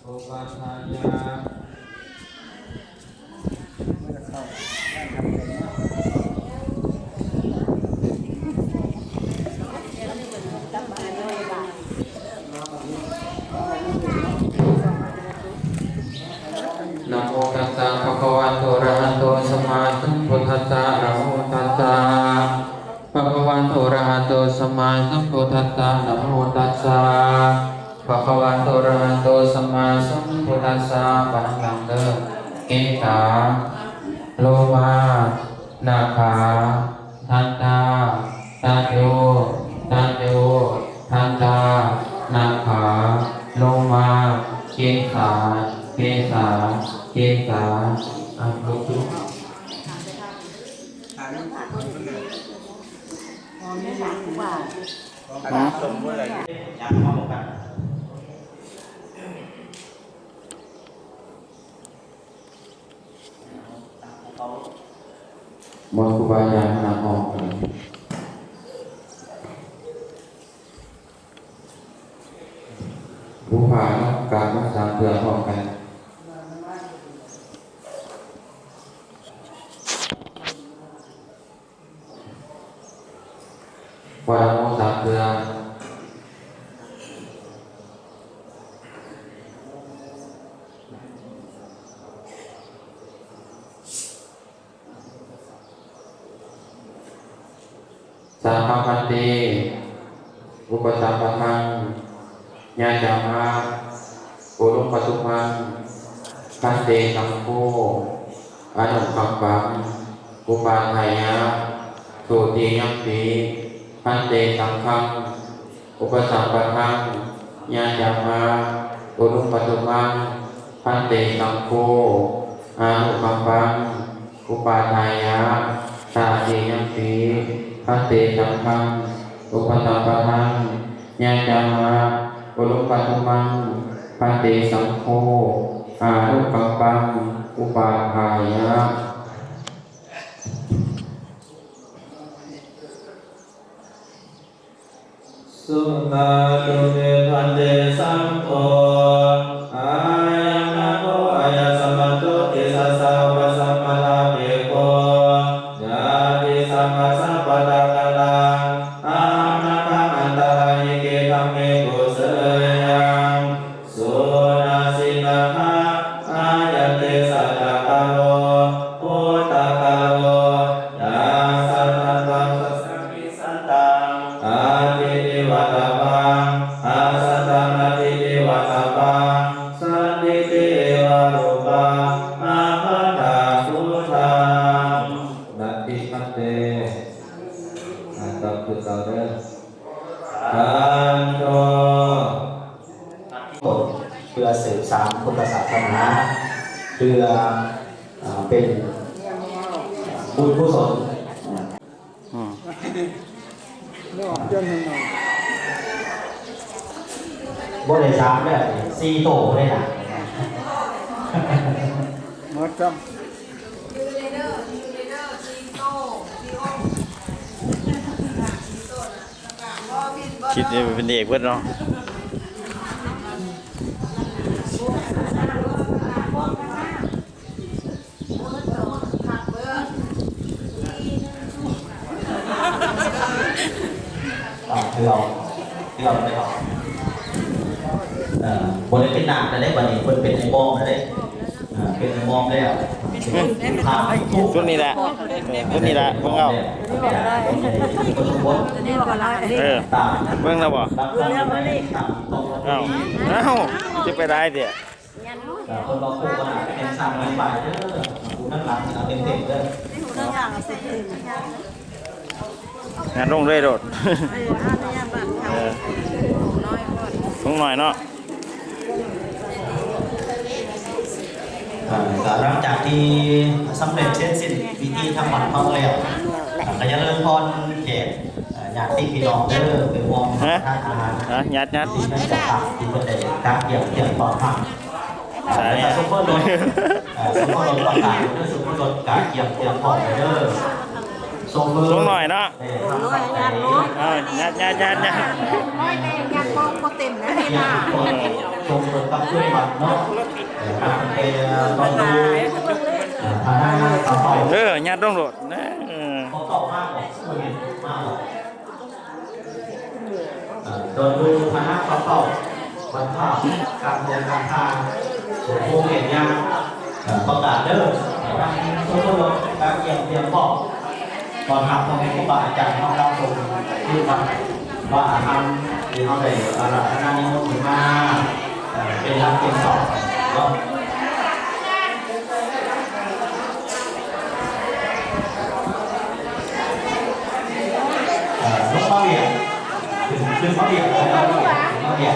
อุปัฏฐายะ นะโมตัสสะ ภะคะวะโต อะระหะโต สัมมาสัมพุทธัสสะ นะโมตัสสะ ภะคะวะโต อะระหะโต สัมมาสัมพุทธัสสะ นะโมตัสสะ ພະຄະວະໂຕ ອະລະຫະໂຕ ສຳມາສຳພຸດທັດສະ ບາດຫຼັງເດີ ເກສາ ໂລມາ ນາຂາ ທັນຕາ ຕະໂຈ ຕະໂຈ ທັນຕາ ນາຂາ ໂລມາ ເກສາ ເກສາ ເກສາ ອັນ ໝົດຄູບາອາຈານນຳອອກ ຜູ້ພາກັບມາສາມເທື່ອພ້ອມກັນ. ວ່ານະໂມສາມເທື່ອ. ສາມພັນເຕ ອຸປະສຳປະທັງ ຍະຈາມະ ໂອລຸມປະຕຸມັງ ພັນເຕ ສັງໂຄ ອະນຸຄັມປັງ ອຸປາທາຍະ ທຸຕິຍຳປີ ພັນເຕ ສັງຄັງ ອຸປະສຳປະທັງ ຍະຈາມະ ໂອລຸມປະຕຸມັງ ພັນເຕ ສັງໂຄ ອະນຸຄັມປັງ ອຸປາທາຍະ ຕະຕິຍຳປີ ພັນເຕ ສັງຄັງ ອຸປະສຳປະທັງ ຍະຈາມະ ໂອລຸມປະຕຸມັງ ພັນເຕ ສັງໂຄ ອະນຸຄັມປັງ ອຸປາທາຍະ. ສຸນາຕຸເມ ພັນເຕ ສັງໂຄ ອາຍັງນາໂຄ ອາຍະສະມັນໂຕ ຕິສະສາ ອຸປະສຳປະທາເປໂຄ ຍາຕິສັງອາສະປະທານະລັງ ອາຫັງນາຄະອັນຕະລາຍິເກ ທຳເມ ກຸເສຍັງ ສຸນັດສິນາຄະ ອາຍັນຕິສັດຕະກາໂລ ພຸດທະກາໂລ ຍັງສັດທັງ ສັດສະມິ ສັດຕັງ ອາທິຕິວາຕະວັງ ອາສັດທັງ ອາທິຕິວາຕະວັງ ສັນທິຕິເອວະຮູປັງ ອາຄະຖາພຸດທັງ ນັດຖິພັນເຕ ອາ ຕາມຄືເກົ່າເດີ ຄັນໂທ ເພື່ອສືບສານພຸດທະສາສະໜາ ເພື່ອ ອາ ເປັນບຸນກຸສົນ ອືມ ບໍ່ໄດ້ສາມແລ້ວ ສີ່ໂຕໄດ້ນະ ໝົດຊ້ຳ. ຄິດເປັນເອກເບິດເນາະ. ອ່າ ຄືເອົາ ຄືເອົາໄປເອົາ ເອີ ບໍ່ໄດ້ເປັນນາງແລ້ວເດ້ ບັດນີ້ເພິ່ນເປັນໄອ້ມອມແລ້ວເດ້ ອ່າ ເປັນໄອ້ມອມແລ້ວ ເປັນຜູ້ພາ ຊຸດນີ້ແຫຼະ ເອີ ຊຸດນີ້ແຫຼະ ເບິ່ງເອົາ ເອີ ເບິ່ງແລ້ວບໍ່? ອ້າວ ອ້າວ ຊິໄປຫຼາຍແທ້. ເອີ ເພິ່ນບອກວ່າເປັນຊ່າງໄຟຟ້າເດີ ຜູ້ທາງຫຼັງເອົາເຕັມໆເດີ ງານລົງເລີຍໂລດ ເອີ ລຸງໜ້ອຍເນາະ. ອ່າ ກໍຫຼັງຈາກທີ່ສຳເລັດເສັດສິ້ນພິທີທາງວັດເຮົາແລ້ວ ກໍຈະເລີນພອນແຂກ ອ່າ ຍາດຕິພີ່ນ້ອງເດີ ໄປຮ່ວມ ຮະ ທານອາຫານ ຮະ ຍາດ ຍາດ ທີ່ເປັນເຈົ້າພາບ ທີ່ເພິ່ນໄດ້ກະກຽມຕຽມຕ້ອນຮັບ ແລ້ວກໍຊຸບເຟີລົດ ອ່າ ຊຸບເຟີລົດປະກາດເດີ ຊຸບເຟີລົດກະກຽມຕຽມພ້ອມເດີ ຊົມເບິ່ງ ລຸງໜ້ອຍເນາະ ເອີ ຍາດ ຍາດ ຍາດ ຍາດ. ບໍ່ ບໍ່ເຕັມນະ ເວລາ ເອີ ສົ່ງເພິ່ນກັບຄືນບັດເນາະ ເອີ ຕັ້ງແຕ່ຕອນຢູ່ ເອີ ພະນາກາເປົາ ເອີ ຍາດລົງໂລດນະ ເອີ ເຂົາເຂົ້າມາບໍ່ ບໍ່ເຫັນມາບໍ່? ເອີ ຕອນຢູ່ພະນາກາເປົາ ວັດພະ ກາງໂຮງກາງທາ ສົມໂພງແກ່ນຍາ ເອີ ປະກາດເດີ ໃຫ້ທາງຊົມລົມການກຽມ ກຽມພ້ອມ ຕ້ອນຮັບພໍ່ແມ່ຄູບາອາຈານເຮົາ ຮັບຊົມຄືນວັດວາອາຮາມ ທີ່ເຮົາໄດ້ອາລາທະນານິມົນຂຶ້ນມາ ເອີ ເປັນຫຼັກເປັນເສົາເນາະ ເອີ ລົງມາວຽກ ຂຶ້ນ ຂຶ້ນມາວຽກ ຂຶ້ນມາວຽກ